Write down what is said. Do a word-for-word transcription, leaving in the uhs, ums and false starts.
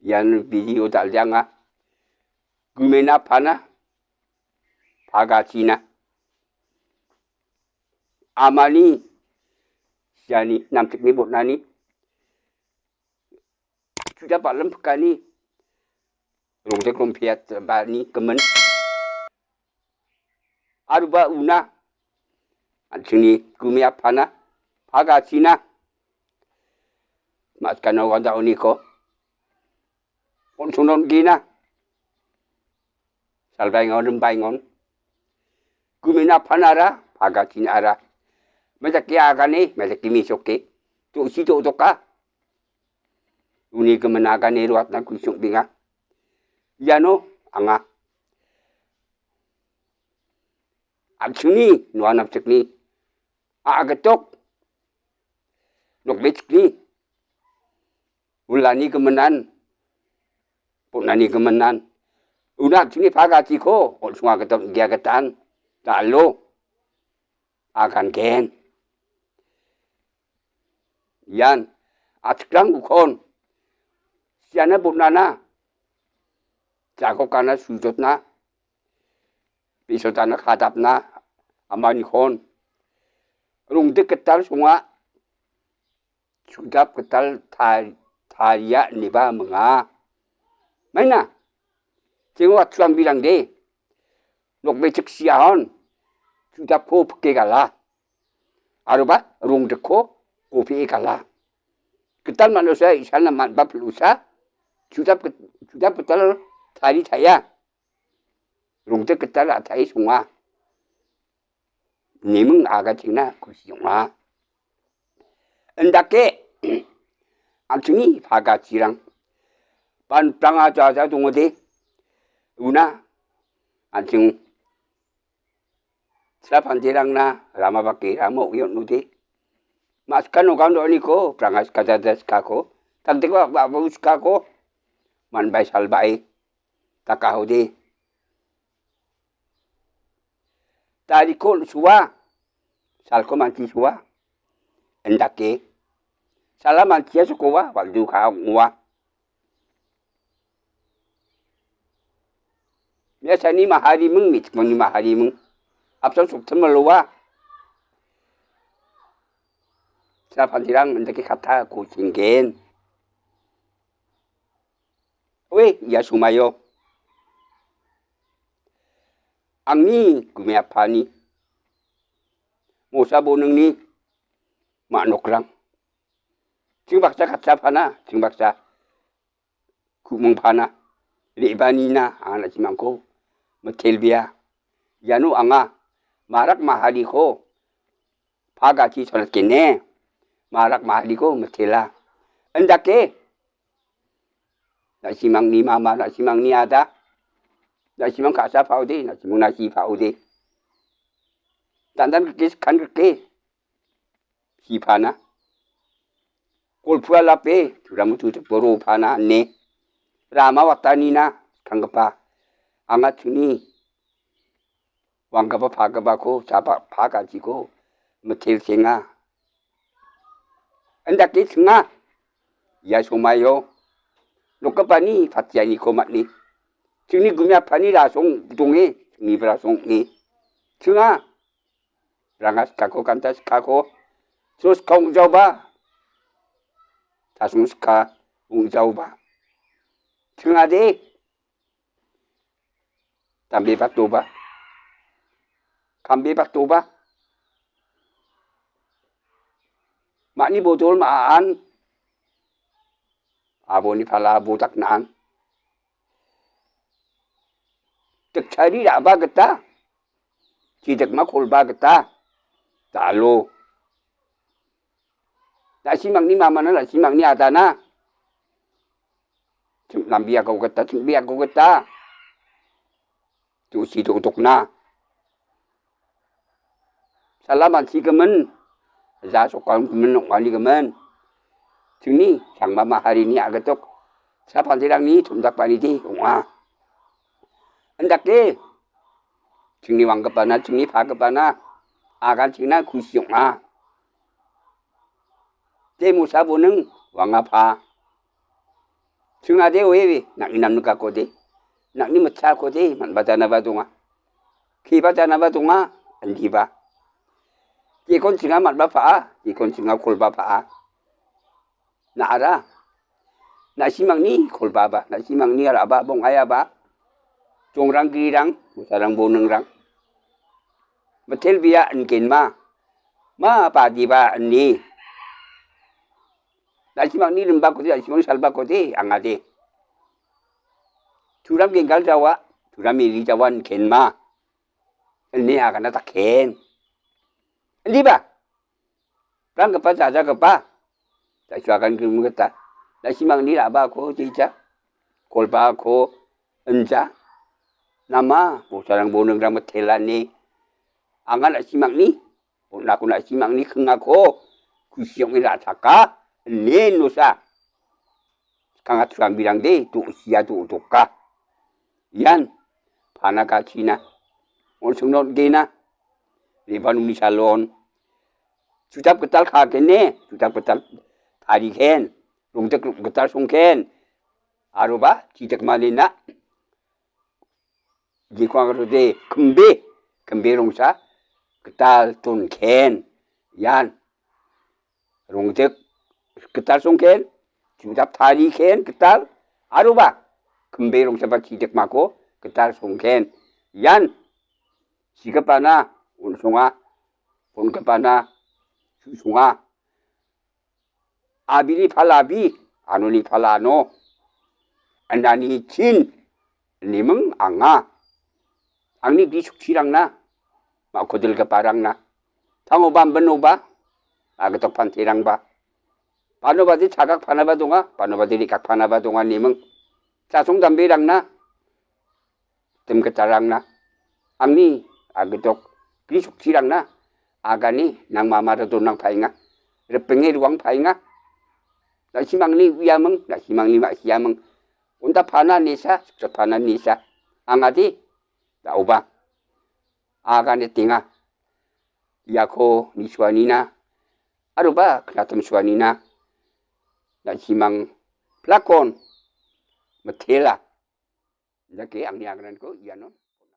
Ian video dal·de anga. Gumena pana, pagachina. Amani, siani, namchikni botnani. Juda balim pikani. Rongdek rompiat bani gimin. Aruba una. An·chingni gumia pana. Pagachina. Maskana wanda oniko. Onsonon gina. Salbaingon, rimbaingon. Gumina panara, pagatinara. Mejaki agane, mejaki misoke. Tosi todoka. Uni gimin agane ruatna kusung binga. Iano anga. An·chingni, nuanapchikni. A·agitok. Nokbechikni. Ulani giminan, bonani giminan, una chini pagatiko, ol·sunga gita, gia gitan, dalo, agan gen. Ian, achikrang ukon, siana bonana, jagokana sujotna, bisotana kadapna, amanikon, rongdik gital songa, Sudap gital tar-, taria ineba minga. Maina, jengo atsuang bilang de. Nokbechik siahon, sudapko pike gala. Aroba, rongdikko, kopi gala. Gital manusia, isana manba pelusa, sudap git-, sudap gital tari taya. Rongdik gital atai songa. Neming agachengna kusi ong·a. Indake, an·chingni pagachirang. Ban pranga jaja dongode. Una, an·ching sila pantirangna rama bake rama uion nude. Maska nogan do·aniko, pranga skajaja skako. Tangteko ba-, ba-, skako. Manbai salbai. Takahode. Tariko on·sua, salko manti sua, indake. Sala mantia sokoa, waldu ka ong·oa. Biasani mahariming, mitikmani mahariming. Apsan suktim maloa. Sila pantirang indake kata ko singgen. Oe, ia sumayo. Angni gumi apani. Mosa boningni ma·nokrang. Ching baksa katsa pana, ching baksa ku·mung pana. Re·banina anga na·simangko mitelbea. Iano anga marak mahariko pagachi solatkene. Marak mahariko mitela. Indake. Na·simangni mama, na·simangni ada. Na·simang ka·sa pa·ode, na·simang nasi pa·ode. Dandan rike, skan rike. Sipana. Golpua lape, turamu tutup boro pana ne. Rama watanina, skanggipa. Anga chingni. Wanggipa pagipako chapa pagachiko mitelsenga. Indake chinga. Ia somaio nokgipani patianiko man·e. Chingni gumi apani rasong donge, chingni rasong ong·e. Chinga. Ranga sikako, kanta sikako. Sro sika ong·jaoba. Tasong sika ong·jaoba. Chingade. Tambe batoba. Kambe batoba. Ma·ni botol ma·aan. Aboni pala botak naan. Dikchari ra·ba gita. Chidikma kolba gita. Dalo. Na·simangni mamana, na·simangni adana. Ching-, nambiako gita, ching·biako gita. Tusi do·dokna. Sala manchigimin. Ja sokanggimin ong·anigimin. Chingni sangma maharini agitok. Sa pantirangni tomdakbanide ong·a. Indake. Chingni wanggipana, chingni pagipana, aganchingna kusi ong·a. Te mosa boning wangapa. Chingade oewe, nang·ni namnikakode, nang·ni mitchakode, man·bajanaba donga. Kebajanaba donga, indiba. Jekon chinga man·bapa'a, jekon chinga kolbapa'a. Na·ara, na·simangni kolbaba, na·simangni ra·aba, bong·aiaba, jongrang girirang, mosarang boningrang. Mitel bia ingenma, ma badiba ine. Na·simangni rimbakode, na·simangni salbakode, angade. Turam gengal jawa, turam iri jawa ingenma. Ine agana daken. Indiba. Ranggipa jajagipa. Jaisuagan gimgita. Na·simangni ra·bako jeja. Kolbako inja. Nama, mosarang boningrang mitelani. Anga na·simangni, on·ako na·simangni kingako kusi ong·e ra·chaka, ine nosa. Skanga turambirangde do·sia do·doka. Ian pana gachina. On·songna on·gena. Reban uni salon. Jutap gital kagene, jutap gital tarigen. Rongtik gital songken. Aroba, jitik manina. Jekon rode kimbe, kimbe rongsa gital tonken. Ian rongtik gital songken, jutap tariken gital, aroba kimbe rongsaba jidikmako gital songken. Ian sigipana on·songa, on·gipana su·songa. Abini pala abi, anoni pala ano. Anani chin, niming anga. Angni bri sukchirangna, ma·kodilgiparangna. Tango bambinoba, agitok pantirangba. Panobade chagak panaba donga, panobade rikak panaba donga niming. Chasong dambirangna, tim gitarangna, angni agitok bri sukchirangna, agani nang mamara donang paenga, ripenge ruang paenga. Na·simangni uiaming, na·simangni ma·siaming. Unda pana nesa, suksa pana nesa. Angade, da·oba. Agane tenga. Iako nisuanina, aroba knatim suanina. Na·simang plakon, mitela. Dake angni agranko iano